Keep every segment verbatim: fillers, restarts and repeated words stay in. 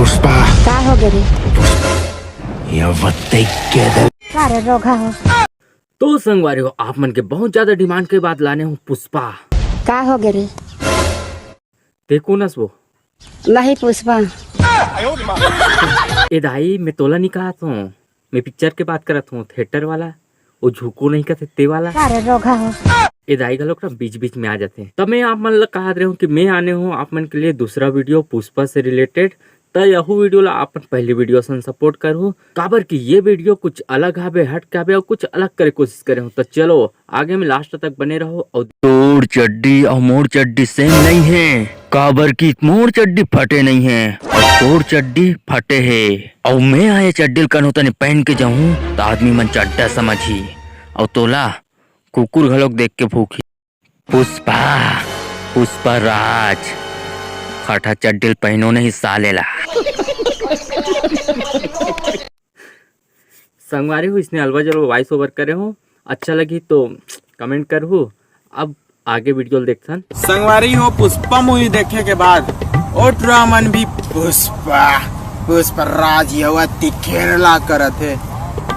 का हो गे रे? You're what they gather. का रे रोगहा हो? तो संगवारी हो, आप मन के बहुत ज्यादा डिमांड के बाद लाने हूँ पुष्पा। का हो गे रे? देखो नस वो। नहीं पुष्पा। ए दाई, मैं तोला नहीं कहत हूँ, मैं पिक्चर के बात करत हूँ, थिएटर वाला, वो झुको नहीं कहते ते वाला। का रे रोगहा हो? ए दाई घलोक ना बीच बीच में आ जाते हैं। तब मैं आप मन ला कहत रहे हूँ कि मैं आने हूँ आप मन के लिए दूसरा वीडियो पुष्पा से रिलेटेड। त यहू वीडियो ला आप मन पहली वीडियो सन सपोर्ट करहु, काबर कि ये वीडियो कुछ अलग हवे, हट के हवे और कुछ अलग करे कोशिश करे हूँ। तो चलो आगे में लास्ट तक बने रहो। और तोर चड्डी और मोर चड्डी सेम नहीं है, काबर कि मोर चड्डी फटे नहीं है और तोर चड्डी फटे है। और मैं आए चड्डी ल कन्हो तने पहन के जाऊँ तो आदमी मन चड्डा समझही और तोला कुकुर घलोक देख के भूखी। पुष्पा, पुष्पा राज, फटा चड्डी ल पहनो नहीं साले ला। संगवारी हो, इसने अलवा जलवा वॉइस ओवर करे हो, अच्छा लगी तो कमेंट करहु। अब आगे वीडियो ल देखथन। संगवारी हो, पुष्पा मूवी देखे के बाद ओ टुरा मन भी पुष्पा, पुष्पा राज यवा तिखेरला करत हे।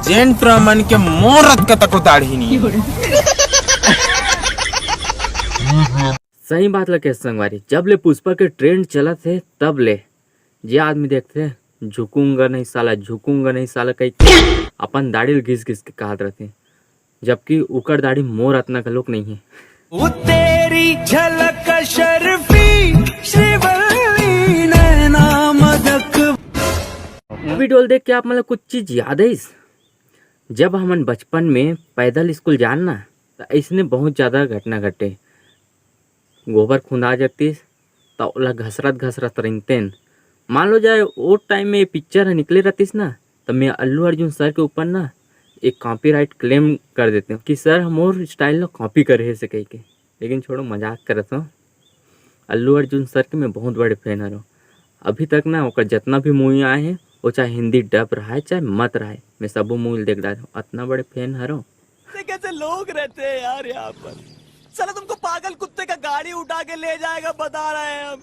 जेन टुरा मन के मोर अतका तको दाढ़ी नहीं है। सही बात ल कहे संगवारी, जब ले पुष्पा के ट्रेंड चलत हे तब ले जे आदमी देखथे झुकूंगा नहीं साला, झुकूंगा नहीं साला कह के अपन दाढ़ी ल घिस घिस के कहत रहथे, जबकि उकर दाढ़ी मोर अतना घलोक नहीं है। वो तेरी झलक शर्फी श्रीवल्ली नैना मदक। वीडियो ल देख के आप मन ला कुछ चीज याद आइस? जब हमन बचपन में पैदल स्कूल जान ना, त अइसने बहुत ज्यादा घटना घटे। गोबर खुंदा जतिस, त ओला घसरत घसरत रेंगतेन। मान लो जाए, ओ टाइम में पिक्चर ह निकले रहतिस ना, त मैं अल्लू अर्जुन सर के ऊपर ना एक कॉपीराइट क्लेम कर देते हूँ कि सर ह मोर स्टाइल ला कॉपी करे हे से कह के। लेकिन छोड़ो, मजाक करत हूँ। अल्लू अर्जुन सर के मैं बहुत बड़े फैन हरों। अभी तक ना ओकर जितना भी मूवी आए हैं, वो चाहे हिंदी डब रहा है चाहे मत रहा है, मैं सबो मूवी देख डारे हूँ। अतना बड़े फैन हरों। कैसे कैसे लोग रहते हैं यार यहाँ पर। साला तुमको पागल कुत्ते का गाड़ी उठा के ले जाएगा, बता रहे हैं हम।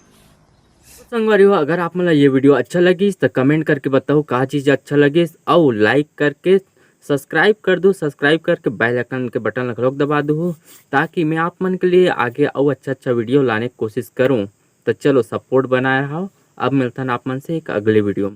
संगवारी हो, अगर आप मन ला ये वीडियो अच्छा लगिस त कमेंट करके बताओ का चीज अच्छा लगिस, अउ लाइक करके सब्सक्राइब कर दो। सब्सक्राइब करके बेल आइकन के बटन ला घलोक दबा दो, ताकि मैं आप मन के लिए आगे अउ अच्छा अच्छा वीडियो लाने की कोशिश करूँ। तो चलो सपोर्ट बनाए रहो। अब मिलथन आप मन से एक अगले वीडियो में।